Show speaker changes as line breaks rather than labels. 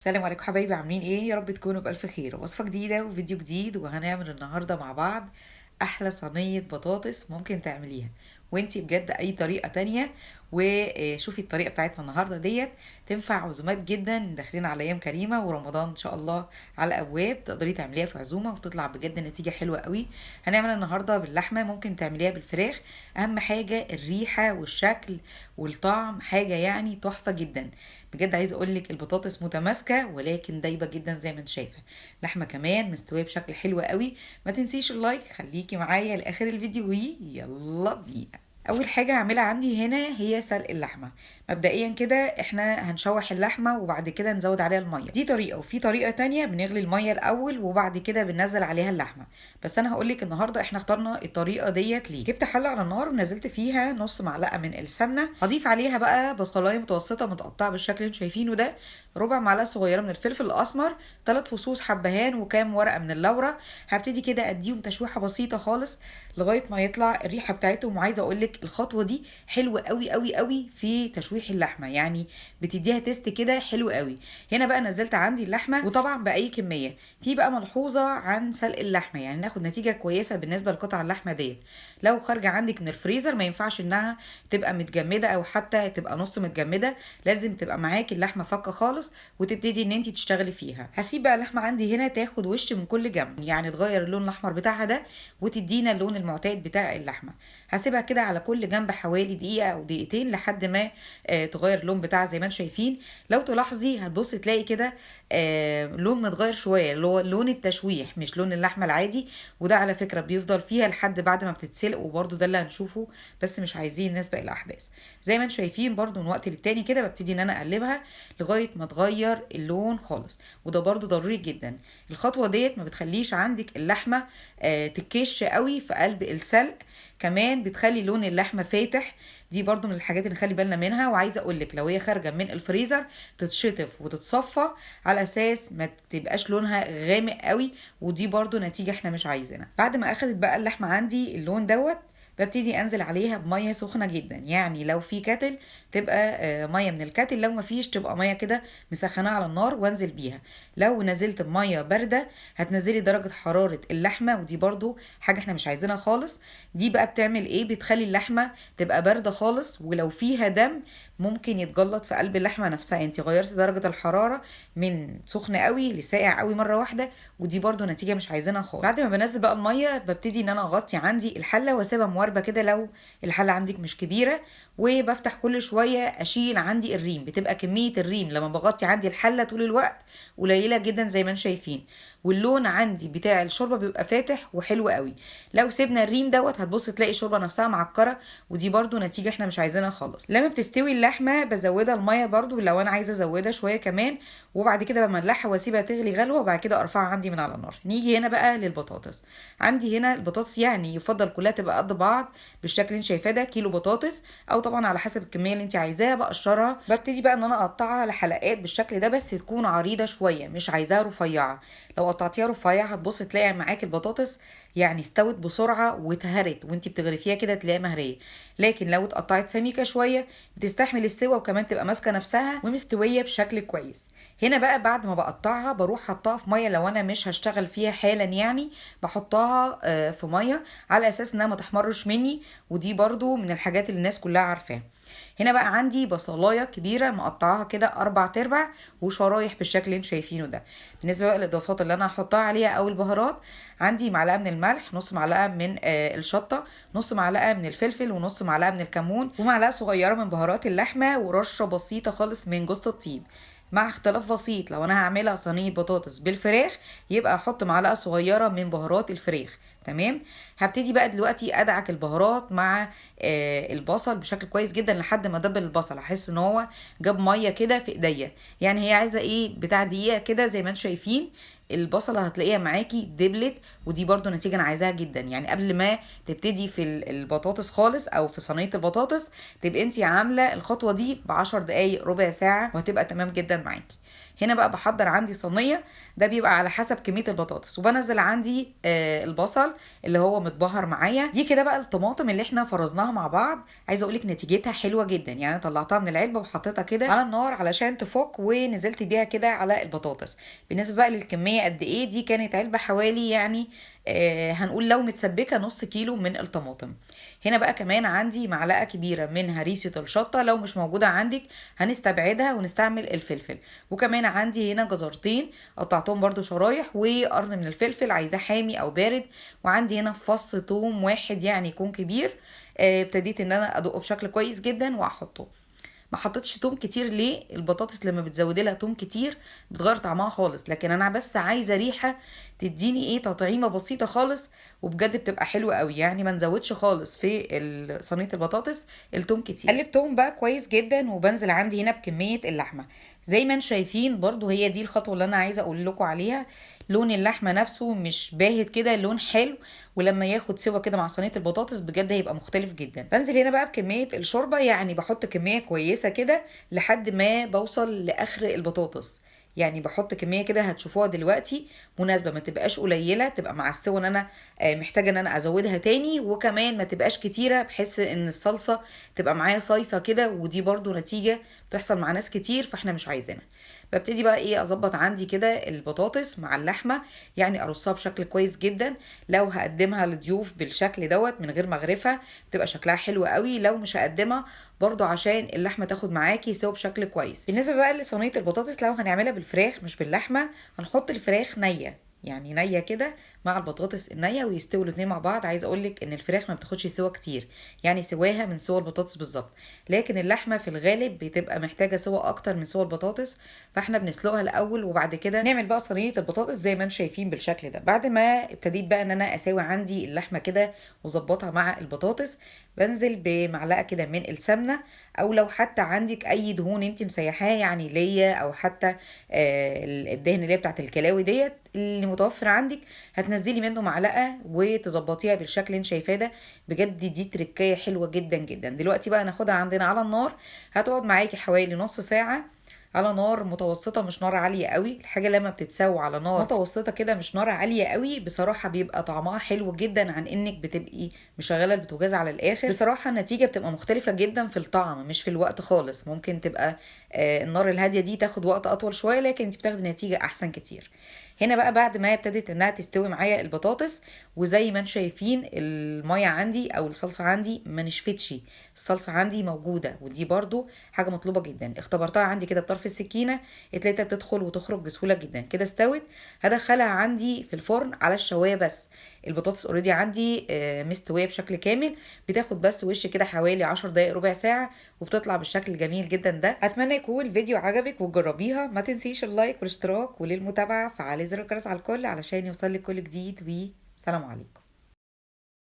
السلام عليكم حبايبي، عاملين ايه؟ يا رب تكونوا بألف خير. وصفة جديدة وفيديو جديد، وهنعمل النهاردة مع بعض احلى صينية بطاطس ممكن تعمليها وانتي بجد اي طريقة تانية. وشوفي الطريقة بتاعتنا النهاردة ديت تنفع عزومات جدا، داخلين على ايام كريمة ورمضان ان شاء الله على ابواب، تقدري تعمليها في عزومة وتطلع بجد نتيجة حلوة قوي. هنعمل النهاردة باللحمة، ممكن تعمليها بالفراخ، اهم حاجة الريحة والشكل والطعم، حاجة يعني تحفة جدا بجد. عايزة اقولك البطاطس متماسكة ولكن دايبة جدا زي ما انت شايفة، لحمة كمان مستوية بشكل حلو قوي. ما تنسيش ال like، خليكي معايا لاخر الفيديو، يلا بينا. اول حاجة هعملها عندي هنا هي سلق اللحمة. مبدئيا كده احنا هنشوح اللحمة وبعد كده نزود عليها المية، دي طريقه، وفي طريقه تانية بنغلي المية الاول وبعد كده بننزل عليها اللحمة، بس انا هقولك النهارده احنا اخترنا الطريقة ديت ليه. جبت حله على النار ونزلت فيها نص معلقه من السمنة، هضيف عليها بقى بصلايه متوسطه متقطعه بالشكل اللي انتم شايفينه ده، ربع معلقه صغيرة من الفلفل الاسمر، 3 فصوص حبهان، وكام ورقة من اللورة. هبتدي كده اديهم تشويحه بسيطة خالص لغاية ما يطلع الريحة بتاعتهم. وعايزه اقولك الخطوة دي حلوة قوي قوي قوي في تشويح اللحمة، يعني بتديها taste كده حلو قوي. هنا بقى نزلت عندي اللحمة، وطبعا باي كمية. في بقى ملحوظة عن سلق اللحمة، يعني ناخد نتيجة كويسة بالنسبة لقطع اللحمة ديت. لو خارجه عندك من الفريزر ما ينفعش انها تبقى متجمده او حتى تبقى نص متجمده، لازم تبقى معاكي اللحمة فكه خالص وتبتدي ان انت تشتغلي فيها. هسيب بقى اللحمة عندي هنا تاخد وش من كل جنب، يعني تغير اللون الاحمر بتاعها ده وتدينا اللون المعتاد بتاع اللحمة. هسيبها كده على كل جنب حوالي دقيقة او دقيقتين لحد ما تغير اللون بتاعها زي ما انتم شايفين. لو تلاحظي هتبصي تلاقي كده لون متغير شوية، اللي هو لون التشويح مش لون اللحمة العادي، وده على فكرة بيفضل فيها لحد بعد ما بتتسلق، وبرده ده اللي هنشوفه، بس مش عايزين نسبق الاحداث. زي ما انتم شايفين برده من وقت للتاني كده ببتدي ان انا اقلبها لغاية ما تغير اللون خالص، وده برده ضروري جدا. الخطوة ديت ما بتخليش عندك اللحمة تكش قوي في قلب السلق، كمان بتخلي لون اللحمة فاتح. دي برضو من الحاجات اللي نخلي بالنا منها. وعايزه اقولك لو هي خارجه من الفريزر تتشطف وتتصفى على اساس ما تبقاش لونها غامق قوي، ودي برضو نتيجة احنا مش عايزينها. بعد ما اخدت بقى اللحمة عندي اللون دوت، ببتدي انزل عليها بميه سخنة جدا، يعني لو في kettle تبقى مية من ال kettle، لو ما فيش تبقى مية كده مسخنه على النار وانزل بيها. لو نزلت بميه باردة هتنزلي درجه حرارة اللحمة، ودي برضو حاجة احنا مش عايزينها خالص. دي بقى بتعمل ايه؟ بتخلي اللحمة تبقى باردة خالص، ولو فيها دم ممكن يتجلط في قلب اللحمة نفسها. انت غيرتي درجه الحرارة من سخن قوي لساقع قوي مرة واحدة، ودي برضو نتيجة مش عايزينها خالص. بعد ما بنزل بقى المية ببتدي ان انا اغطي عندي الحلة واسيبها مواربه كده لو الحلة عندك مش كبيرة، وبفتح كل شوية اشيل عندي الريم. بتبقى كمية الريم لما بغطي عندي الحلة طول الوقت قليله جدا زي ما انتم شايفين، واللون عندي بتاع الشوربة بيبقى فاتح وحلو قوي. لو سيبنا الريم دوت هتبص تلاقي الشوربة نفسها معكره، ودي برضو نتيجة احنا مش عايزينها خالص. لما بتستوي اللحمة بزودها المية برضو لو انا عايزه ازودها شوية كمان، وبعد كده بملحها واسيبها تغلي غلوه، وبعد كده ارفعها عندي من على النار. نيجي هنا بقى للبطاطس. عندي هنا البطاطس يعني يفضل كلها تبقى قد بعض بالشكل اللي انت شايفاه ده، كيلو بطاطس او طبعا على حسب الكمية اللي انت عايزاها. بقشرها، ببتدي بقى ان انا اقطعها لحلقات بالشكل ده، بس تكون عريضة شوية، مش عايزاها رفيعة. لو قطعتيها رفيعة هتبص تلاقي معاك البطاطس يعني استوت بسرعة واتهرت، وانت بتغرفيها كده تلاقيها مهريه. لكن لو اتقطعت سميكة شوية بتستحمل السوى، وكمان تبقى ماسكه نفسها ومستويه بشكل كويس. هنا بقى بعد ما بقطعها بروح حطها في مية، لو انا مش هشتغل فيها حالا يعني بحطها في مية على اساس انها ما تحمرش مني، ودي برضو من الحاجات اللي الناس كلها عارفاها. هنا بقى عندي بصلايه كبيرة مقطعاها كده 4/4 وشرايح بالشكل اللي انتم شايفينه ده. بالنسبة بقى للاضافات اللي انا هحطها عليها او البهارات، عندي معلقه من الملح، نص معلقه من الشطه، نص معلقه من الفلفل، ونص معلقه من الكمون، ومعلقة صغيرة من بهارات اللحمة، ورشه بسيطة خالص من جوز الطيب، مع اختلاف بسيط. لو انا هعملها صينية بطاطس بالفراخ يبقى احط معلقه صغيرة من بهارات الفراخ. تمام. هبتدي بقى دلوقتي ادعك البهارات مع البصل بشكل كويس جدا لحد ما دبل البصل، احس ان هو جاب مية كده في ايديا، يعني هي عايزه ايه بتاع دقيقة كده زي ما انتم شايفين. البصله هتلاقيها معاكي دبلت، ودي برضو نتيجة انا عايزاها جدا. يعني قبل ما تبتدي في البطاطس خالص او في صينية البطاطس تبقي انت عامله الخطوة دي ب10 دقايق ربع ساعة، وهتبقى تمام جدا معاكي. هنا بقى بحضر عندي صينية، ده بيبقى على حسب كمية البطاطس، وبنزل عندي البصل اللي هو متبهر معايا. دي كده بقى الطماطم اللي احنا فرزناها مع بعض، عايزه اقولك نتيجتها حلوة جدا. يعني انا طلعتها من العلبة وحطيتها كده على النار علشان تفك، ونزلت بيها كده على البطاطس. بالنسبة بقى للكميه قد ايه، دي كانت علبة حوالي يعني هنقول لو متسبكه نص كيلو من الطماطم. هنا بقى كمان عندي معلقه كبيرة من هريسه الشطه، لو مش موجودة عندك هنستبعدها ونستعمل الفلفل. وكمان عندي هنا جزرتين قطعتهم برده شرايح، وقرن من الفلفل عايزاه حامي او بارد. وعندي هنا فص توم واحد يعني يكون كبير، ابتديت ان انا ادقه بشكل كويس جدا واحطه. ما حطيتش توم كتير ليه؟ البطاطس لما بتزودي لها توم كتير بتغير طعمها خالص، لكن انا بس عايزه ريحه تديني ايه تطعيمه بسيطة خالص، وبجد بتبقى حلوة قوي. يعني ما نزودش خالص في صينية البطاطس التوم كتير. قلبتهم بقى كويس جدا، وبنزل عندي هنا بكمية اللحمة زي ما انتم شايفين. برضو هي دي الخطوة اللي انا عايزه اقول لكم عليها، لون اللحمة نفسه مش باهت كده، لون حلو، ولما ياخد سوا كده مع صينية البطاطس بجد هيبقى مختلف جدا. بنزل هنا بقى بكمية الشوربة، يعني بحط كمية كويسة كده لحد ما بوصل لاخر البطاطس. يعني بحط كمية كده هتشوفوها دلوقتي مناسبة، ما تبقاش قليله تبقى مع السوا ان انا محتاجه ان انا ازودها تاني، وكمان ما تبقاش كتيرة بحيث ان الصلصه تبقى معايا صايصه كده، ودي برضو نتيجة بتحصل مع ناس كتير فاحنا مش عايزينها. ببتدي بقى ايه اظبط عندي كده البطاطس مع اللحمة، يعني ارصها بشكل كويس جدا. لو هقدمها لضيوف بالشكل دوت من غير مغرفه بتبقى شكلها حلو قوي، لو مش هقدمها برضو عشان اللحمة تاخد معاكي سوا بشكل كويس. بالنسبة بقى لصينيه البطاطس لو هنعملها بالفراخ مش باللحمه، هنحط الفراخ نيه، يعني نيه كده مع البطاطس النية، ويستووا الاثنين مع بعض. عايزه اقولك ان الفراخ ما بتاخدش سوا كتير، يعني سواها من سوا البطاطس بالظبط، لكن اللحمة في الغالب بتبقى محتاجه سوا اكتر من سوا البطاطس، فاحنا بنسلقها الاول وبعد كده نعمل بقى صينية البطاطس زي ما انتم شايفين بالشكل ده. بعد ما ابتديت بقى ان انا اساوي عندي اللحمة كده واظبطها مع البطاطس، بنزل بمعلقه كده من السمنة، او لو حتى عندك اي دهون انت مسيحاها يعني ليا، او حتى الدهن اللي هي بتاعت الكلاوي ديت اللي متوفر عندك، هتنزلي منه معلقه وتظبطيها بالشكل اللي انت شايفاه ده. بجد دي تركايه حلوة جدا جدا. دلوقتي بقى ناخدها عندنا على النار، هتقعد معاكي حوالي نص ساعة على نار متوسطه، مش نار عالية قوي. الحاجة لما بتتسوى على نار متوسطه كده مش نار عالية قوي بصراحة بيبقى طعمها حلو جدا، عن انك بتبقي مشغله البوتاجاز على الاخر. بصراحة النتيجة بتبقى مختلفة جدا في الطعم مش في الوقت خالص. ممكن تبقى النار الهادية دي تاخد وقت اطول شوية، لكن انت بتاخدي نتيجة احسن كتير. هنا بقى بعد ما ابتدت انها تستوي معايا البطاطس، وزي ما انتم شايفين المية عندي او الصلصه عندي ما نشفتش، الصلصه عندي موجودة، ودي برضو حاجة مطلوبه جدا. اختبرتها عندي كده بطرف السكينة، اتلقيتها بتدخل وتخرج بسهولة جدا. كده استوت، هدخلها عندي في الفرن على الشوايه بس. البطاطس already عندي مستوية بشكل كامل، بتاخد بس وش كده حوالي 10 دقائق ربع ساعة، وبتطلع بالشكل الجميل جدا ده. اتمنى يكون الفيديو عجبك وتجربيها. ما تنسيش ال like والاشتراك، وللمتابعه فعلي زر الجرس على الكل علشان يوصلك كل جديد. وسلام عليكم.